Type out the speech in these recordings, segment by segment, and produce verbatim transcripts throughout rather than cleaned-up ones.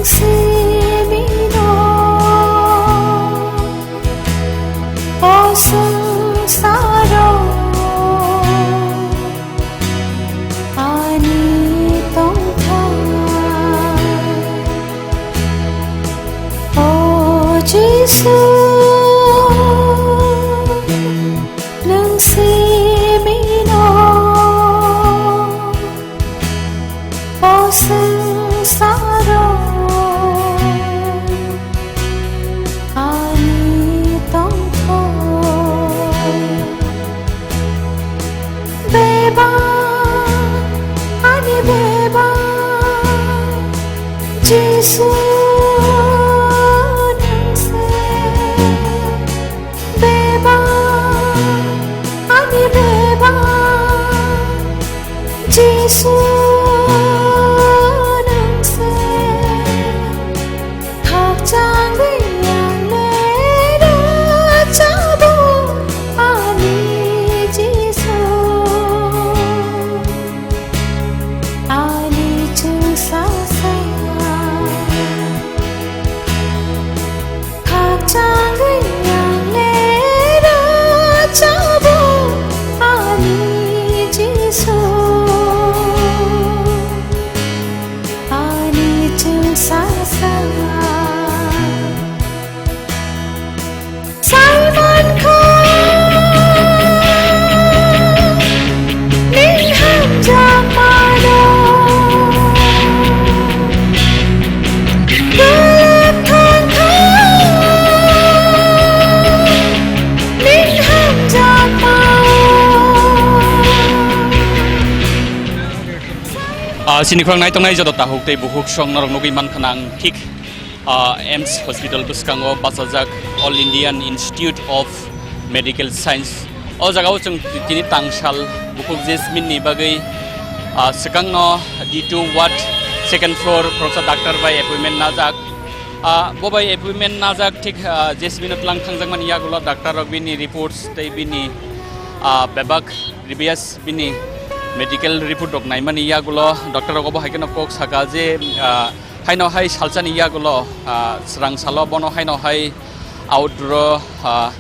Simino o swngcharo ani tongthai. O Jisu, nwng simino o swngcharo ani tongthai. Bebak, ani bebak, Jisu nwng se. Bebak, ani bebak, Jisu nwng se. Khakchangwi ang le rwchapbo ani Jisu, ani chwngsasa. Khakchangwi ang le rwchapbo ani Jisu, ani chwngsasa. Simon kho, ning hamjakmano. Guluk thangkha, ning hamjakmano. Ah, chini khorang naitongnai joto tahuk tei bukhuk song norok nugwi mankha nang thik, ah, AIIMS hospital bwskango bachajak All Indian Institute of Medical Science. O jagao chwng tini tangsal bukhuk Jasmine ni bagwi, ah, swkangno D two ward second floor khoroksa doctor bai appointment najak. Ah, bo bai appointment najak thik, ah, Jasmine no tlang thangjakmani yagulo doctor rok bini reports tei bini, ah, bebak previous bini medical report rok naimani yagulo doctor rok obo hai kheno kok saka je, ah, haino hai salsani yagulo, ah, swrang salo bono haino hai outdoor o, ah,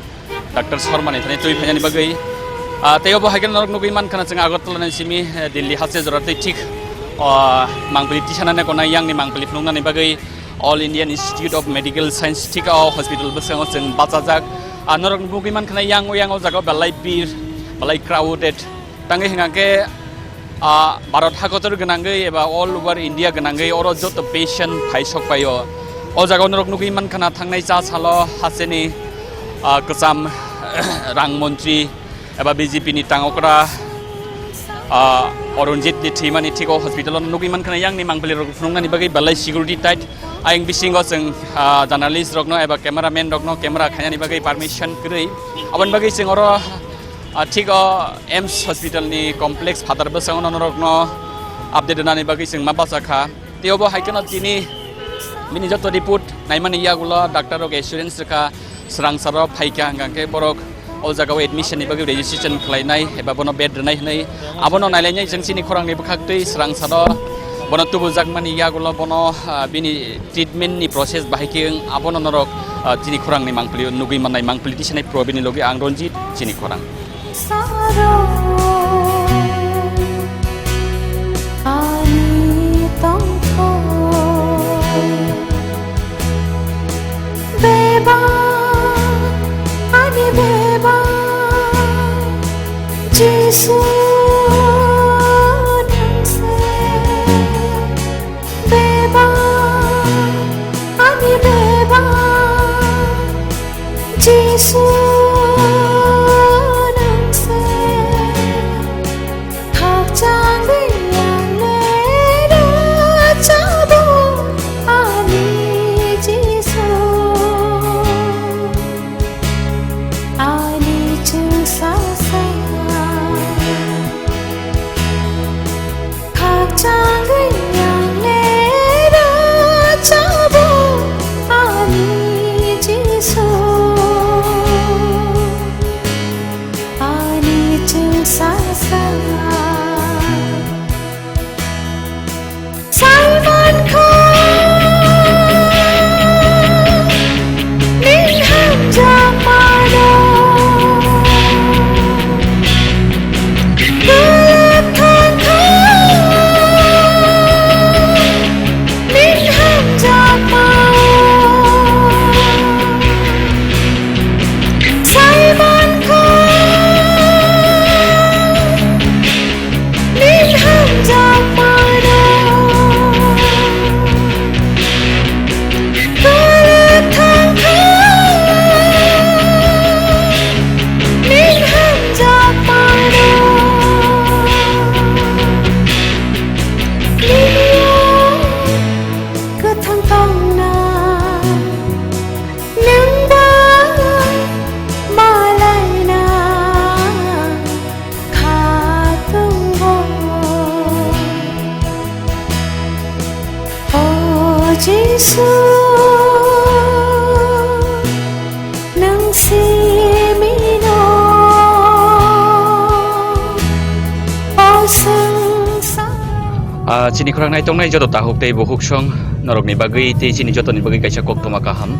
doctor Sharma ni thani twi phainani bagwi. Ah, tei obo hai kheno norok nugwi mankha na chwng Agartala ni simi, eh, Delhi haste jora tei thik, ah, mangpili tisanani konai yang ni mangpili phunuknani bagwi All Indian Institute of Medical Science thik o hospital bwskango chwng bachajak. Ah, norok nugwi mankha na yang o, yang o jaga belai bir, belai crowded. Tangwi hwnka khe, ah, Bharat hakotor gwnangwi eba all over India gwnangwi oro joto patient phai sok paio. O jaga norok nugwi mankha na thangnai cha salo hasteni, ah, kwcham rang montri eba B J P ni tangokra, ah, Arun Jaitley thwimani thik o hospital o nugwi mankha na yang ni mangpili rok phunuknani bagwi belai security tight. Ayang bisingo chwng, ah, journalist rokno eba cameraman rokno camera khainani bagwi permission kwrwi. Aboni bagwi chwng oro, ah, thik o AIIMS hospital ni complex phatar bwskango norokno update rwnani bagwi chwng ma bachakha. Tei obo hai kheno tini bini joto report naimani yagulo doctor rok assurance rwkha, swrang salo phaikha hwnka khe borok o jagao admission ni bagwi registration khlainai eba bono bed rwnai hwnwi abono nailainai chwng chini khorang ni bwkhak twi swrang salo bono tubujakmani yagulo bono, ah, bini treatment ni process bahai khe wng abono norok, ah, chini khorang ni mangpili nugwi mannai mangpili tisanai pro bini logi ang Ranjit chini khorang. Saro ani tongthok bebak ani bebak Jisu nwng se. Bebak ani bebak Jisu nwng se. Khakchangwi ang le rwchapbo ani Jisu, ani chwngsasa. Khakchangwi ang le rwchapbo ani Jisu, Jisu, nwng simino o swngchar. Ah, chini khorang naitongnai joto takhuk tei bukhuk song norokni bagwi tei chini jotoni bagwi kaisa koktwma kaham.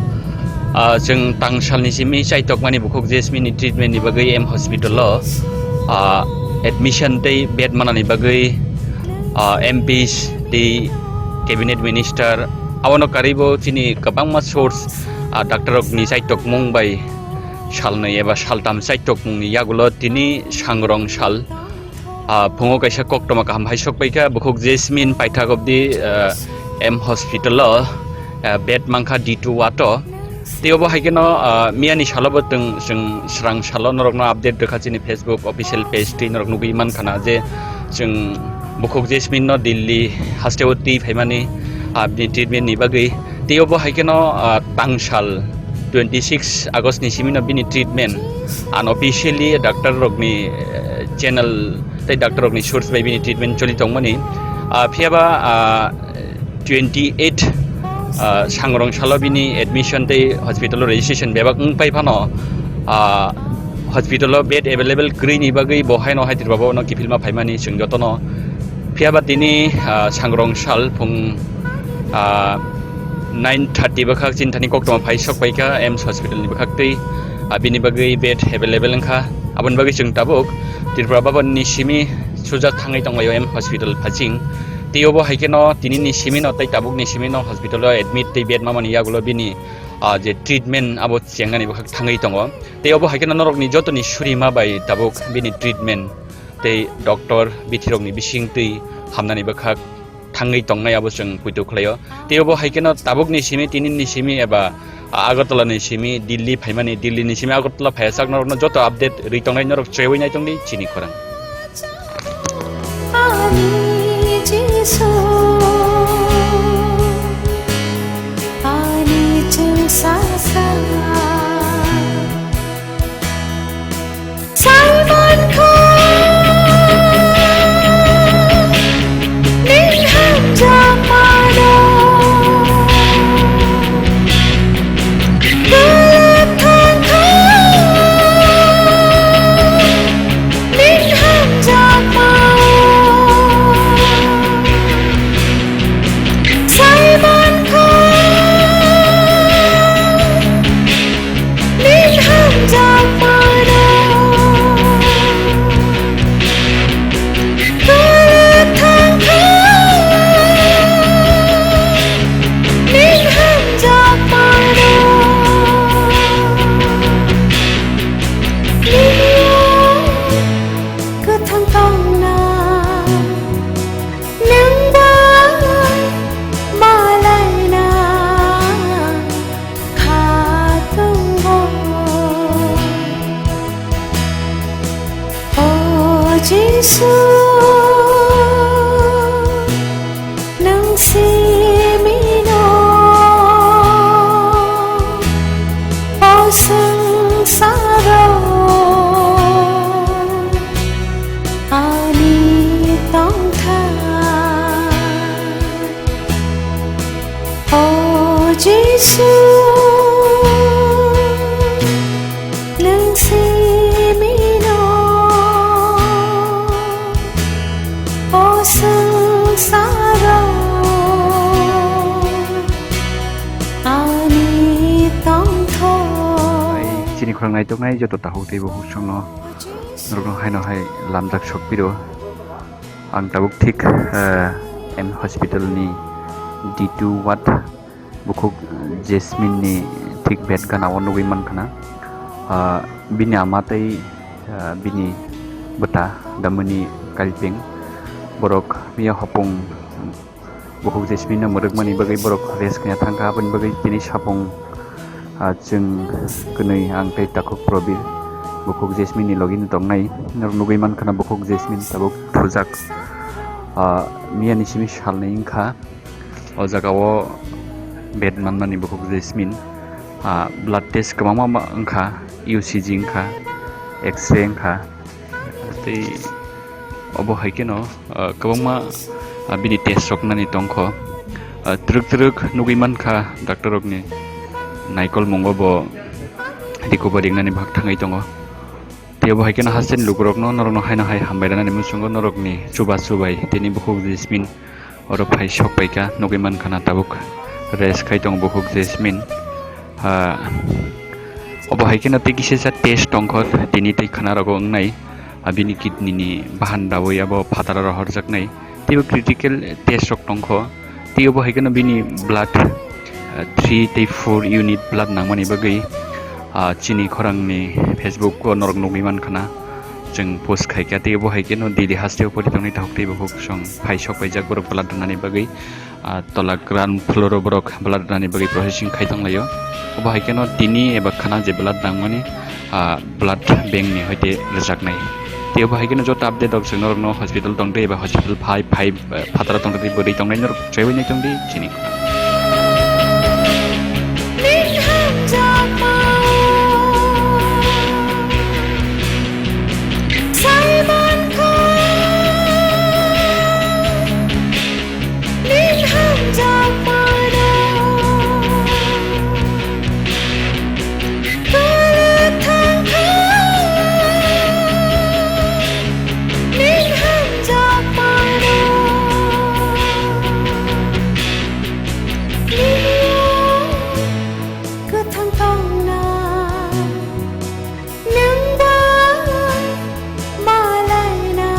Ah, chwng tangsalni simi chaitokmani bukhuk Jasmine ni treatment ni bagwi M hospital o, ah, admission tei bed manani bagwi, ah, M Ps tei cabinet minister, abono karwibo chini kwbangma source, ah, doctor rokni chaitokmung bai salnwi eba saltam chaitokmungni yagulo tini sangrong sal, ah, phungo kaisa koktwma kaham hai sok paikha, bukhuk Jasmine paithak obdi, ah, M hospital o, ah, bed mankha D two ward o. Tei obo hai kheno, ah, miyani salo bo twng, chwng srang salo norokno update rwkha chini Facebook official page twi norok nugwi mankha na je chwng bukhuk Jasmine no Delhi hasteo twi phaimani, ah, bini treatment ni bagwi. Tei obo hai kheno, ah, tangsal twenty six August ni simi no bini treatment unofficially doctor rokni, eh, channel tei doctor rokni source bai bini treatment choli tongmani. Ah, phiyaba, ah, twenty eight, ah, sangrong salo bini admission tei hospital o registration bebak wng pai phano, ah, hospital o bed available kwrwi ni bagwi bo haino hai tirba bo no kiphilma phaimani chwng jotono. Phiyaba tini, ah, sangrong sal phung, ah, nine thirty bwkhak chini thani koktwma phai sok paikha M S hospital ni bwkhak tei, ah, bini bagwi bed available wngkha. Aboni bagwi chwng tabuk Tripura Bhavan ni simi sujak thangwi tonglaio M hospital phaching. Tei obo hai kheno tini ni simi no tei tabuk ni simi no hospital o admit tei bed mamani yagulo bini, ah, je treatment abo chengnani bwkhak thangwi tongo. Tei obo hai kheno norokni jotoni surima bai tabuk bini treatment tei doctor bithirokni bisingtwi hamnani bwkhak thangwi tongnai abo chwng poito khlaio. Tei obo hai kheno tabukni simi, tinini simi eba Agartala ni simi Delhi phaimani, Delhi ni simi Agartala phaiya sak norokno joto update rwi tongnai norok chwewoi nai tongdi chini khorang. Ani Jisu, ani chwngsasa. Simon kho, ning hamjakmano. Gulap thangkha, ning hamjakmao. Simon kho, ning hamjakmano. Gulap thangkha, ning hamjakmano. Nini o kwthang tongna, nwng bai malaina kha tongo. O Jisu, nwng simino o swngsaro ani tongthai. O Jisu, nwng simino o swngsaro ani tongthai. Chini khorang naituknai joto takhuk tei bukhuk songno norokno haino hai lamjak sokphiro. Ang tabuk thik, eh, M hospital ni D two ward bukhuk Jasmine ni thik bed gana o nugwi mankha na. Ah, bini ama tei, ah, bini bwta Damoni Kalping borok miya hopung bukhuk Jasmine no mwrwkmani bagwi borok rest khaina thangkha, aboni bagwi tini sapung, ah, chwng kwnwi ang tei takhuk Probir bukhuk Jasmine ni logi no tongnai. Norok nugwi mankha na bukhuk Jasmine tabuk thujak, ah, miya ni simi salnwi wngkha. O jaga o bed manmani bukhuk Jasmine, ah, blood test kwbangma ma wngkha, U C G wngkha, X-ray wngkha, tei obo hai kheno, ah, kwbangma, ah, bini test rok nani tongkho. Ah, twrwk twrwk nugwi mankha, doctor rokni naikolmungo bo recovery wngnani bhag thangwi tongo. Tei obo hai kheno hasteni lukurokno norokno haino hai hambai rwnani muchungo norokni chubachu bai tini bukhuk Jasmine oro phai sok paikha, nugwi mankha na tabuk rest khai tongo bukhuk Jasmine. Ah, obo hai kheno tei kisa sa test tongkho tini tei khwnarogo wngnai, ah, bini kidney ni bahan dawi abo phataro rohorjaknai. Teibo critical test rok tongkho. Tei obo hai kheno bini blood, ah, three tei four unit blood nangmani bagwi, ah, chini khorangni Facebook o norok nugwi mankha na. Chwng post khaikha, tei obo hai kheno Delhi hasteo pori tongnai takhuk tei bukhuk song phai sok paijak borok blood rwnani bagwi, ah, tola ground floor o borok blood rwnani bagwi processing khai tonglaio. Obo hai kheno tini eba khana je blood nangmani, ah, blood bank ni hoite rwjaknai. Tei obo hai kheno joto update rok chwng norokno hospital tongtwi eba hospital phai, phai, eh, phataro tongtwi bwrwi tongnai norok chaiwi nai tongdi chini. Kwthang tongna nwng ba malaina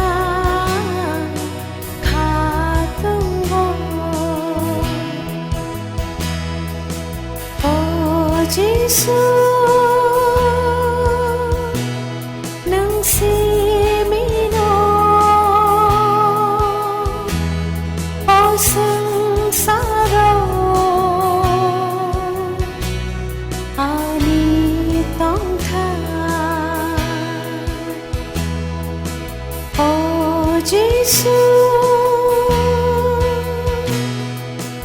kha tongo. O Jisu, nwng simino o swngsaro ani tongthai. O Jisu,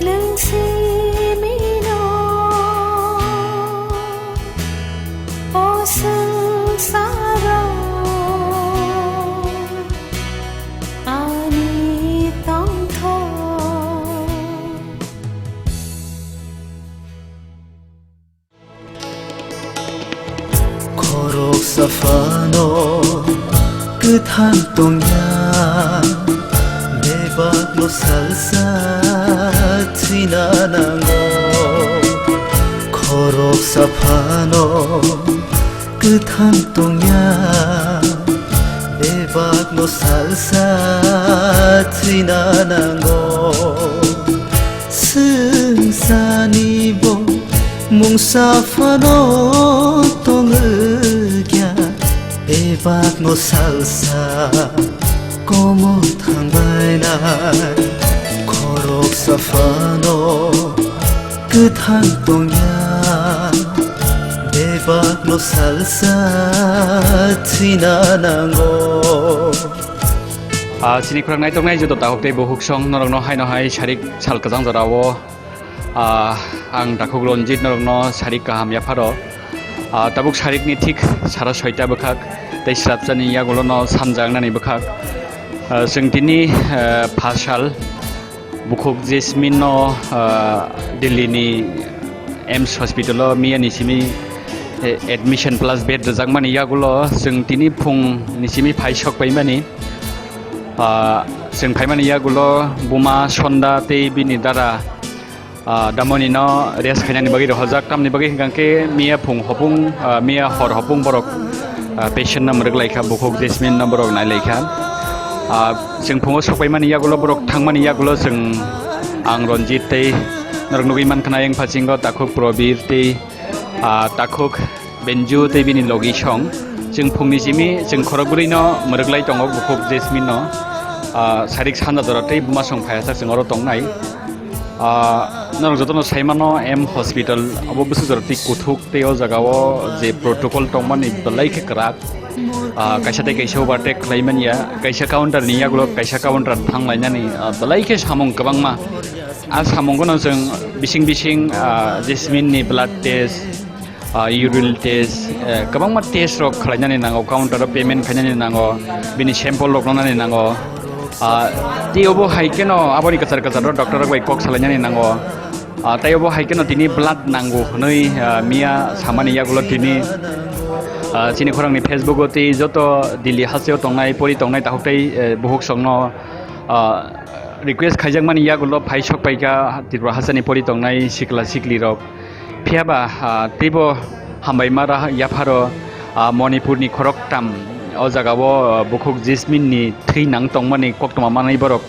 nwng simino o swngsaro ani tongthai. Khoroksa phano kwthang tongya, bebakno salsa thwina nango. Khoroksa phano kwthang tongya, bebakno salsa thwina nango. Swngsani bo mungsa phano tongwkya, bebakno salsa komo thangbainai. Khoroksa phano kwthang tongya, bebakno salsa thwina nango. Ah, chini khorang naitok nai joto takhuk tei bukhuk song norokno haino hai sarik sal kwchang jorao, ah, ang takhuk Ranjit norokno sarik kaham yapharo. Ah, tabuk sarikni thik sara soita bwkhak tei srapsani yagulono sanja wngnani bwkhak. Ah, chwng tini, ah, phasal bukhuk Jasmine no, ah, Delhi ni AIIMS hospital o miya ni simi, eh, admission plus bed rwjakmani yagulo chwng tini phung ni simi phai sok paimani. Ah, chwng phaimani yagulo buma Sonda tei bini dada, ah, damoni no rest khainani bagwi rohorjak, tamni bagwi hwnkha khe miya phung hopung, ah, miya hor hopung borok, ah, patient no mwrwk laikha, bukhuk Jasmine no borok nai laikha. Ah, chwng phungo sok paimani yagulo borok thangmani yagulo chwng ang Ranjit tei norok nugwi mankha na yang phasingo takhuk Probir tei, ah, takhuk Benju tei bini logi song. Chwng phungni simi chwng khorokbrwi no mwrwk lai tongo bukhuk Jasmine no. Ah, sarik sanja jora tei buma song phaiya sak chwng oro tongnai. Ah, norok jotono saimano AIIMS hospital abo bwswk jora tei kuthuk tei o jaga o je protocol tongmani belai khe kwrak. Ah, kaisa tei kaisa overtake khlai manya, kaisa counter ni yagulo kaisa counter thang lainani, ah, belai khe samung kwbangma. Ah, samungo no chwng bising bising, ah, Jasmine ni blood test, ah, urine test, eh, kwbangma test rok khlainani nango, counter o payment khainani nango, bini sample rok nonani nango. Ah, tei obo hai kheno aboni kwchar kwcharo doctor rok bai kok salainani nango. Ah, tei obo hai kheno tini blood nango hwnwi, ah, miya samani yagulo tini, ah, chini khorangni Facebook o tei joto Delhi hasteo tongnai, pori tongnai takhuk tei, eh, bukhuk songno, ah, request khaijakmani yagulo phai sok paikha Tripura hasteni pori tongnai sikla sikli rok. Phiya ba, ah, teibo hambaima ra-, yapharo, ah, Manipurni khoroktham o jagao, ah, bukhuk Jasmine ni thwi nang tongmani koktwma manwi borok,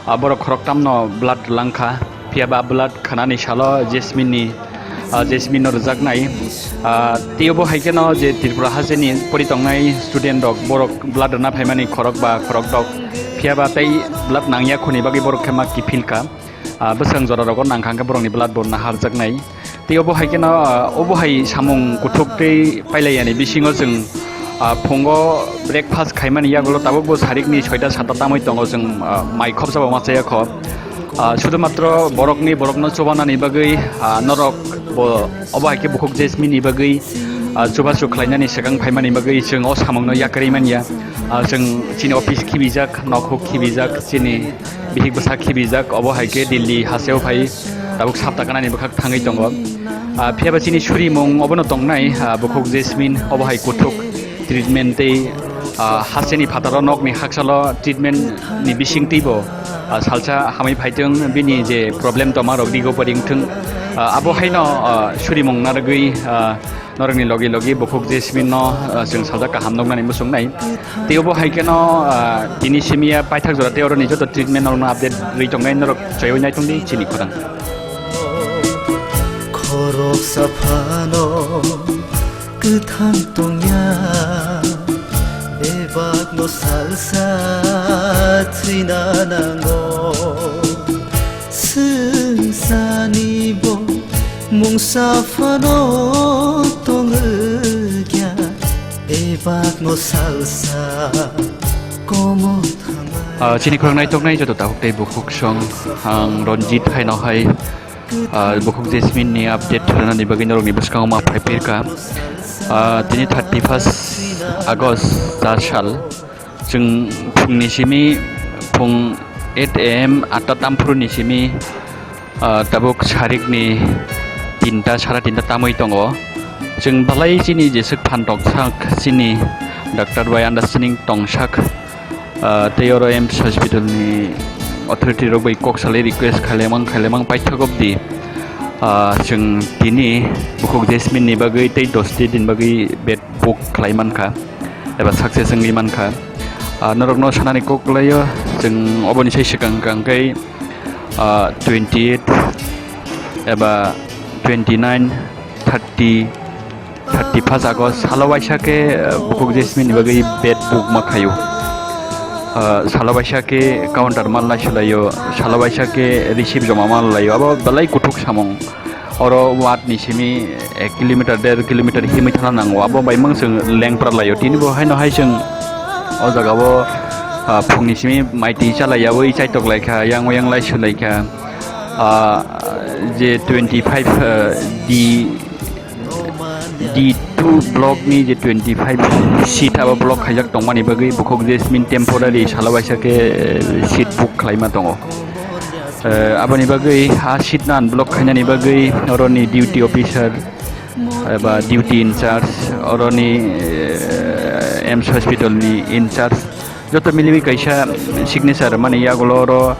ah, borok khoroktham no blood rwlangkha. Phiya ba blood khwnani salo Jasmine ni, ah, Jasmine no rwjaknai. Ah, teibo hai kheno je Tripura hasteni pori tongnai student rok borok blood rwna phaimani khorok ba khorok dok. Phiya ba tei blood nangya khoni bagwi borok khe ma kiphil kha. Ah, bwswng jora rogo nangkha hwnkhe borokni blood bo naharjaknai. Tei obo hai kheno, ah, obo hai samung kuthuk tei pailai yani bisingo chwng, ah, phungo breakfast khaimani yagulo tabukbo sarikni soita sata tamwi tongo chwng, ah, mai khopsa bo ma chaya kho. Ah, sudhumatro borokni borokno chubanani bagwi, ah, norok bo obo hai khe bukhuk Jasmine ni bagwi, ah, chubachu khlainani swkang phaimani bagwi chwng o samungno yakarwi manya. Ah, chwng chini office khibijak, nokhuk khibijak, chini bihik bwsa khibijak, obo hai khe Delhi hasteo phai tabuk sapta kanani bwkhak thangwi tongo. Ah, phiya ba chini surimung obono tongnai, ah, bukhuk Jasmine obo hai kuthuk treatment tei, ah, hasteni phataro nokni haksalo treatment ni bisingtwibo, ah, salsa hamwi phaithwng bini je problem tongma rok recovery wngthwng. Ah, abo haino, ah, surimung narwgwi, ah, Norokni logi logi bukhuk Jasmine no, ah, chwng sajak kaham nuknani muchungnai. Tei obo hai kheno, ah, tini simi ya paithak jora tei oroni joto treatment norokno update rwi tongnai, norok chaywi nai tongdi chini khorang. Khoroksa phano kwthang tongya, bebakno salsa thwina nango. Swngchani bo mungsa phano tongwkya, bebakno salsa komo thangnai. Ah, chini khorang naitoknai joto takhuk tei bukhuk song, ang Ranjit haino hai, ah, bukhuk Jasmine ni update rwnani bagwi norokni bwskango ma phai pirka. Ah, tini thirty first August char sal. Chwng phungni simi phung eight A M atta tamphru ni simi, ah, tabuk sarikni tinta, sara tinta tamwi tongo. Chwng belai chini jeswk phan rok sak, chini doctor bai understanding tong sak, ah, tei oro AIIMS hospital ni authority rok bai kok salai request khailaimang, khailaimang paithak obdi, ah, chwng tini bukhuk Jasmine ni bagwi tei dosti din bagwi bed book khlai mankha eba success wngwi mankha. Ah, norokno sanani kok laio, chwng oboni sai swkang kang khe, ah, twenty eight eba twenty nine, thirty, thirty first August salo waisa khe, ah, bukhuk Jasmine ni bagwi bed book ma khaio. Ah, salo waisa khe counter mal naisulaio, salo waisa khe receipt joma mal laio, abo belai kuthuk samung. Oro ward ni simi ek kilometer, der kilometer himwi thana nango, abo bai mang chwng lengpra laio. Tini bo haino hai chwng o jaga o, ah, phungni simi maitwi chalaiyawi chaitok laikha, yang o yang laisu laikha. Ah, je twenty five, ah, D, D two block ni je twenty five seat abo block khaijak tongmani bagwi bukhuk Jasmine temporary salo waisa khe, eh, seat book khlaima tongo. Eh, aboni bagwi ha seat no unblock khainani bagwi oroni duty officer eba duty in charge, oroni, eh, AIIMS hospital ni in charge, joto miliwi kaisa signature mani yagulo oro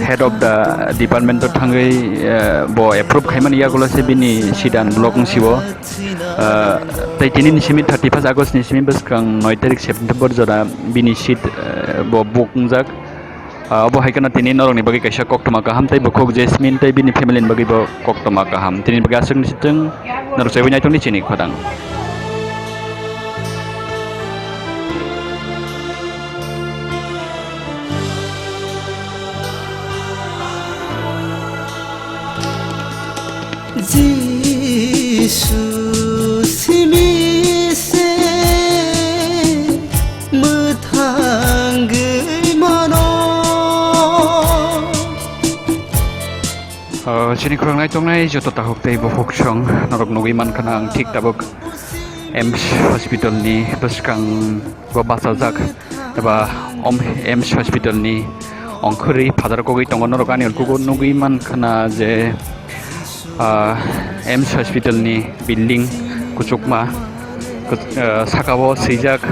head of the department o thangwi, eh, bo approve khaimani yagulo se bini seat unblock wngsibo. Eh, tei tini ni simi thirty first August ni simi bwskang noi tarik September jora bini seat, eh, bo book wngjak. Ah, obo hai kheno tini norokni bagwi kaisa koktwma kaham tei bukhuk Jasmine tei bini family ni bagwi bo koktwma kaham. Tini bagwi aswk ni sitwng norok chaiwi naitongdi chini khorang. Jisu simi se mwthangwi mano. O, chini khorang naitongnai joto takhuk tei bukhuk song norok nugwi mankha na ang thik tabuk AIIMS hospital ni bwskango bachajak eba om-, AIIMS hospital ni ongkhorwi phatar kogwi tongo. Norok ani ulkugo nugwi mankha na je, ah, AIIMS hospital ni building kuchukma, kuch-, ah, saka o swijak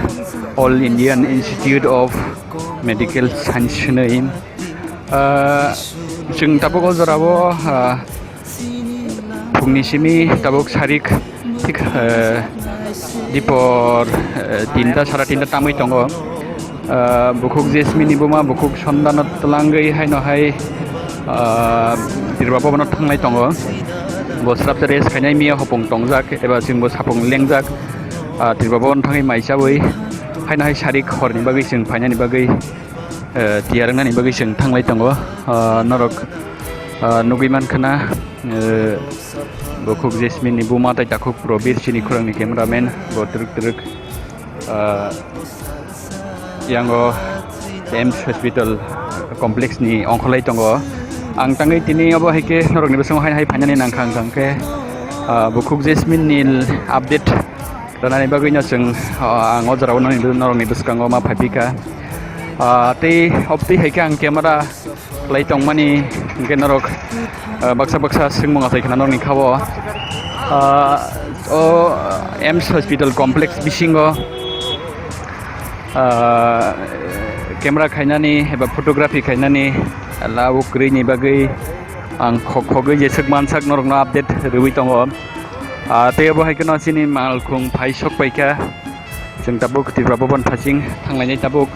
All Indian Institute of Medical Science hwnwi. Ah, chwng tabuk o jora o, ah, phungni simi tabuk sarik thik, eh, dipor, eh, tinta, sara tinta tamwi tongo. Eh, bukhuk Jasmine ni buma bukhuk Sonda no twlangwi haino hai, eh, Tripura Bhavan o thanglai tongo. Bo srapsa rest khainai miya hopung tongjak eba chwngbo sapung lengjak, ah, Tripura Bhavan thangwi mai chawi haino hai sarik horni bagwi chwng phainani bagwi, eh, tiyar wngnani bagwi chwng thanglai tongo. Ah, norok, ah, nugwi mankha na, eh, bukhuk Jasmine ni buma tai takhuk Probir chini khorang ni cameraman bo twrwk twrwk, ah, yango AIIMS hospital complex ni ongkholai tongo. Ang tangwi tini obo hai khe norok ni bwskango hai hai phainani nangkha ang khe, ah, bukhuk Jasmine ni update ranani bagwi no chwng, ah, ang o jora o nini, norok ni bwskango ma phai phi kha. Ah, tei obtwi hai khe ang camera khlai tongmani hwnkhe norok, ah, baksa baksa swngmung achai khna norokni kha o. Ah, o AIIMS hospital complex bisingo, ah, camera khainani eba photography khainani la o kwrwini bagwi ang khok khogwi jeswk mansak norokno update rwui tongo. Ah, tei obo hai kheno chini malkhung phai sok paikha. Chwng tabuk Tripura Bhavan phasing thanglainai tabuk.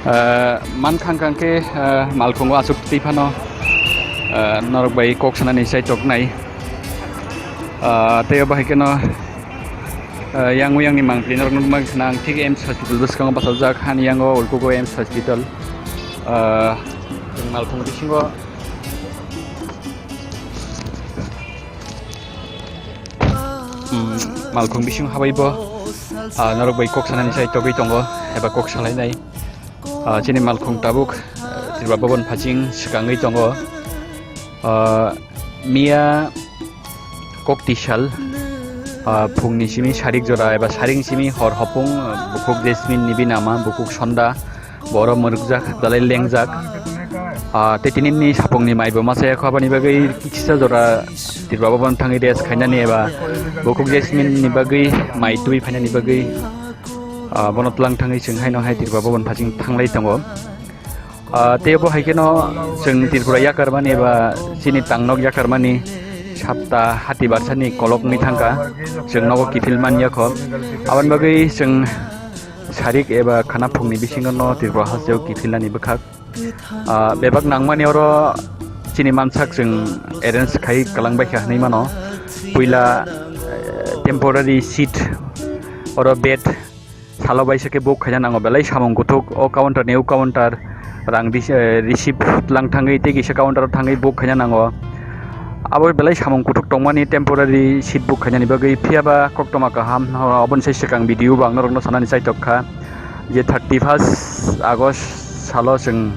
Ah, mankha hwnkha khe, ah, malkhungo aswk twi phano, ah, norok bai kok sanani chai toknai. Ah, tei obo hai kheno, ah, yang o yang ni mangpili norok nukma khna ang thik AIIMS hospital bwskango bachajak, hani yango ulkugo AIIMS hospital. Ah, chwng malkhung bisingo Hmm, malkhung bising habai bo, ah, norok bai kok sanani sai togwi tongo, eba kok salainai. Ah, chini malkhung tabuk, ah, Tripura Bhavan phasing swkangwi tongo. Ah, miya kok tisal, ah, phungni simi sarik jora eba saring simi hor hopung, ah, bukhuk Jasmine ni binama, bukhuk Sonda, Borok mwrwkjak, belai lengjak. Ah, tei tinini sapungni mai bo masa ya kho, aboni bagwi kisa jora Tripura Bhavan thangwi rest khainani eba bukhuk Jasmine ni bagwi mai twi phainani bagwi, ah, bono twlang thangwi chwng haino hai Tripura Bhavan phasing thanglai tongo. Ah, tei bo hai kheno chwng Tripura yakarmani eba chini tangnok yakarmani sapta hati barsani kolok wngwi thangkha, chwng nogo kiphil man ya kho. Aboni bagwi chwng sarik eba khana phungni bisingo no Tripura hasteo kiphilnani bwkhak. Ah, bebak nangmani oro chini mansak chwng arrange khai kwlangbaikha hwnwi mano. Puila, eh, temporary seat oro bed salo baisa khe book khaina nango, belai samung kuthuk o counter ni o counter rang rece-, eh, receive lang thangwi tei kisa counter o thangwi book khaina nango. Abo belai samung kuthuk tongmani temporary seat book khainani bagwi, phiyaba koktoma kaham, aboni sai swkang video bo ang norokno sanani chaitok kha je thirty first August salo chwng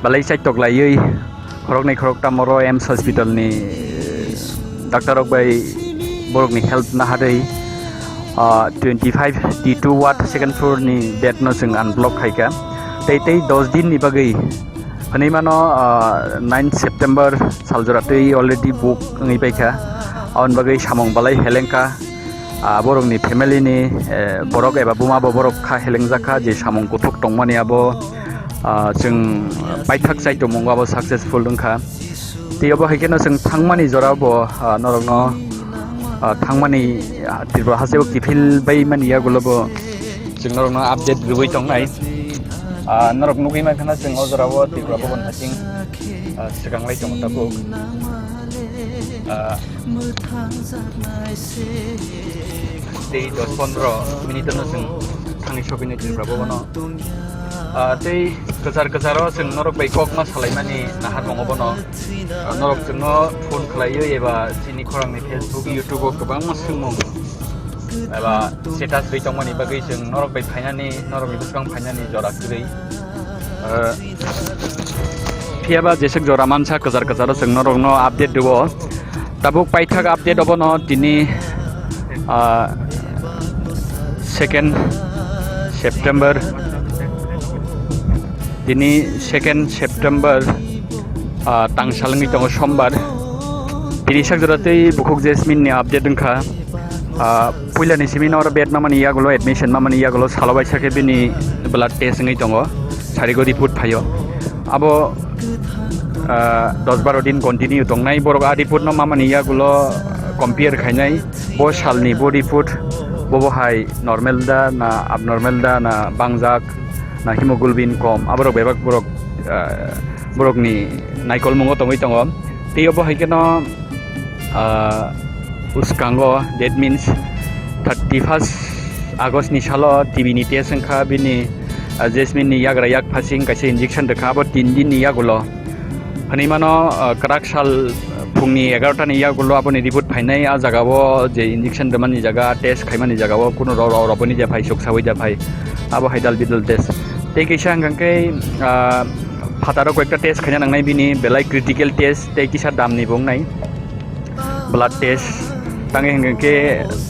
belai chaitok laiwi khoroknwi khoroktam oro AIIMS hospital ni doctor rok bai borokni help naharwi, ah, twenty five D two ward second floor ni bed no chwng unblock khaikha. Tei tei dos din ni bagwi hwnwi mano, ah, nine September saljora twi already book wngwi paikha. Aboni bagwi samung belai helengkha. Ah, borokni family ni, eh, borok eba buma bo borok kha helengjak kha je samung kuthuk tongmani abo, ah, chwng paithak chai tongmung abo successful wngkha. Tei obo hai kheno chwng thangmani jora bo, ah, norokno, ah, thangmani, ah, Tripura hasteo kiphil bai mani yagulo bo chwng norokno update rwui tongnai. Ah, norok nugwi mankha na chwng o jora o Tripura Bhavan haching, ah, swkang lai tongo tabuk. Ah, tei dos pondro minute no chwng thangwi sogwini Tripura Bhavan o. Ah, tei kwchar kwchar o chwng norok bai kok ma salaimani nahar tongo bono. Ah, norok chwngno phone khlaiwi eba chini khorangni Facebook, YouTube o kwbangma swngmung eba status rwi tongmani bagwi chwng norok bai phainani, norokni bwskang phainani jora kwrwi. Ah, phiyaba jeswk jora mansa kwchar kwcharo chwng norokno update rwo. Tabuk paithak update obono tini, ah, second September. Tini second September, ah, tang sal wngwi tongo sombar. Tini sak jora tei bukhuk Jasmine ni update wngkha. Ah, puila ni simi no oro bed mamani yagulo, admission mamani yagulo salo baisa khe bini blood test wngwi tongo. Sarigo report phaio. Abo, ah, dos baro din continue tongnai. Borok a report no mamani yagulo compare khainai. Bo salni bo report, bobo hai normal da na abnormal da na bangjak na hemoglobin kom, aborok bebak borok, ah, borokni naikolmungo tongwi tongo. Tei obo hai kheno, ah, uskango, that means thirty first August ni salo T B ni test wngkha bini, ah, Jasmine ni yagra yak phasing kaisa injection rwkha, abo tin din ni yagulo. Hwnwi mano, ah, kwrak sal phungni egarota ni yagulo aboni report phainai, ah jagao je injection rwmani jaga, test khaimani jagao kunu rw-, rw-, rwbani je phai, suksawi je phai, abo hai dal bidal test. Tei kisa hwnkha khe, ah, phataro koikta test khaina nangnai bini, belai critical test, tei kisa damni bo wngnai. Blood test tangwi hwnkhe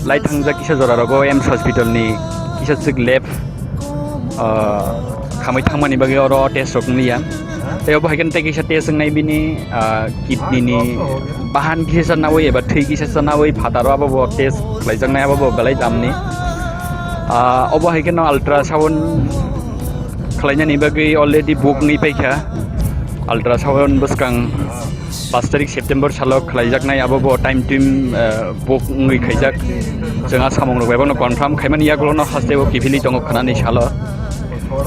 lai thangjak kisa jora rogo AIIMS hospital ni kisa swk lab, ah, khamwi thangmani bagwi oro test rok wngliya. Tei obo hai kheno tei kisa test wngnai bini, ah, kidney ni bahan kisa chanawi eba thwi kisa chanawi phataro abo bo test khlaijaknai abo bo belai damni. Ah, obo hai kheno ultrasound khlainani bagwi already book wngwi paikha. Ultrasound bwskang pash tarik September salo khlaijaknai, abo bo time time, eh, book wngwi khaijak. Chwng a samung rok bai bono confirm khaimani yagulo no haste o kiphilwi tongo khwnani salo.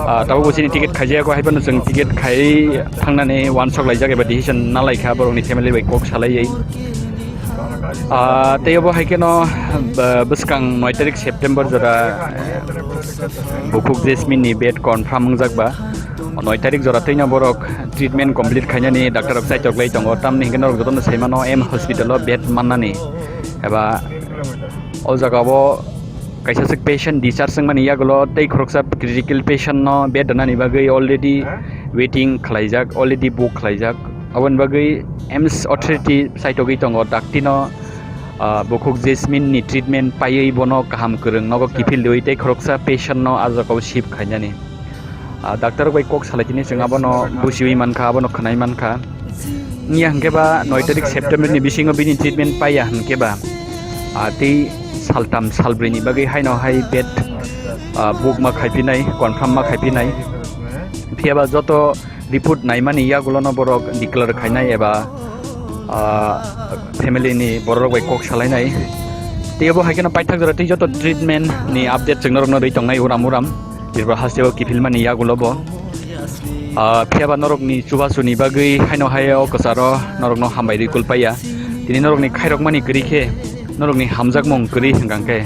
Ah, tabuk bo chini ticket khaijak, hai phano chwng ticket khai thangnani uansuk laijak eba decision na laikha borokni family bai kok salaiwi. Ah, tei obo hai kheno, ba, bwskang noi tarik September jora, eh, bukhuk Jasmine ni bed confirm wngjak ba. Noi tarik jora tei no borok treatment complete khainani doctor rok chaitok lai tongo. Tamni hwnkhe norok jotono sai mano AIIMS hospital o bed mannani eba o jaga o kaisa swk patient discharge wngmani yagulo tei khoroksa critical patient no bed rwnani bagwi already waiting khlaijak, already book khlaijak. Aboni bagwi AIIMS authority saitogwi tongo, dakti no, ah, bukhuk Jasmine ni treatment paiwi bono kaham kwrwng nogo kiphil rwui tei khoroksa patient no ah jagao shift khainani. Ah, doctor rok bai kok salai tini chwng abono buchiwi mankha, abono khwnai mankha. Wngya hwnkhe ba noi tarik September ni bisingo bini treatment paiya hwnkhe ba, ah, tei saltam salbrwi ni bagwi haino hai bed, ah, book ma khaiphinai, confirm ma khaiphinai. Phiya ba joto report naimani yagulono borok declare khainai eba, ah, family ni borok rok bai kok salainai. Tei obo hai kheno paithak jora tei joto treatment ni update chwng norokno rwi tongnai uram uram. Tripura hasteo kiphilmani yagulo bo. Ah, phiya ba norokni chubasuni bagwi haino hai o kwcharo norokno hambai rwi kulpaiya. Tini norokni khairokmani kwrwi khe, norokni hamjakmung kwrwi hwnkha khe,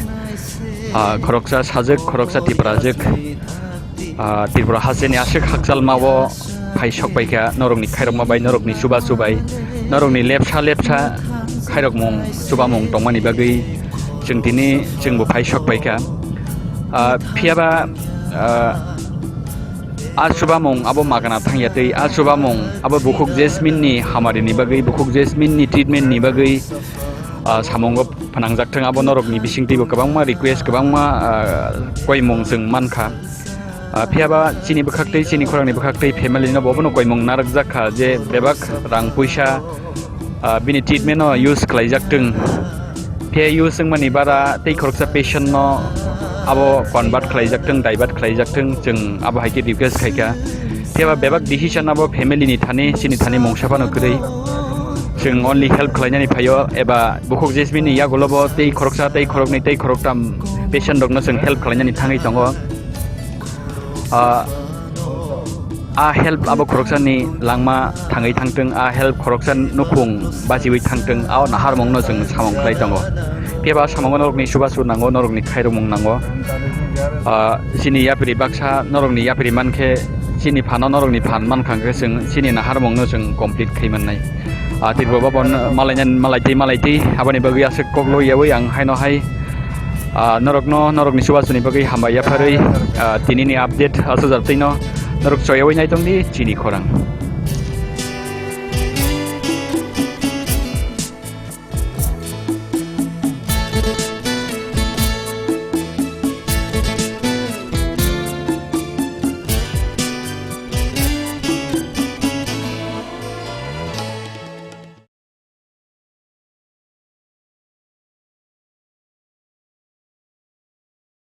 ah, khoroksa sajwk, khoroksa Tiprajwk, ah, Tripura hasteni aswk hakchalmao phai sok pai kha, norokni khairokma bai, norokni chubachu bai, norokni lepsa lepsa khairokmung, chubamung tongmani bagwi chwng tini chwngbo phai sok pai kha. Ah, phiya ba, ah, a chubamung abo magana thangya tei a chubamung abo bukhuk Jasmine ni hamari ni bagwi, bukhuk Jasmine ni treatment ni bagwi, ah, samungo phnangjak thung, abo norokni bisingtwibo kwbangma request, kwbangma, ah, koimung chwng mankha. Ah, phiya ba chini bwkhak tei chini khorangni bwkhak tei family no bo bono koimung narwkjak kha je bebak rang puisa, ah, bini treatment no use khlaijak thung. Phiya use wngmani bara tei khoroksa patient no abo convert khlaijak thung, divert khlaijak thung, chwng abo hai khe request khai kha. Phiya ba bebak decision abo family ni thani, chini thani mungsa phano kwrwi. Chwng only help khlainani phaio eba bukhuk Jasmine ni yagulo bo tei khoroksa, tei khoroknwi, tei khoroktam patient rokno chwng help khlainani thangwi tongo. Ah, a help abo khoroksani langma thangwi thangtwng, a help khoroksa nukhung bachiwi thangtwng, a naharmungno chwng samung khlai tongo. Phiya ba samungo norokni chubachu nango, norokni khairokmung nango. Ah, chini yapri baksa norokni yapri mankhe, chini phano norokni phan mankha khe chwng chini naharmungno chwng complete khai mannai. Ah, Tripura Bhaban malainani malaitwi malaitwi aboni bagwi aswk koklo yawi ang haino hai, ah, norokno norokni chubachuni bagwi hambai yapharwi, ah, tinini update aswk jatwino norok choyawi naitongdi chini khorang.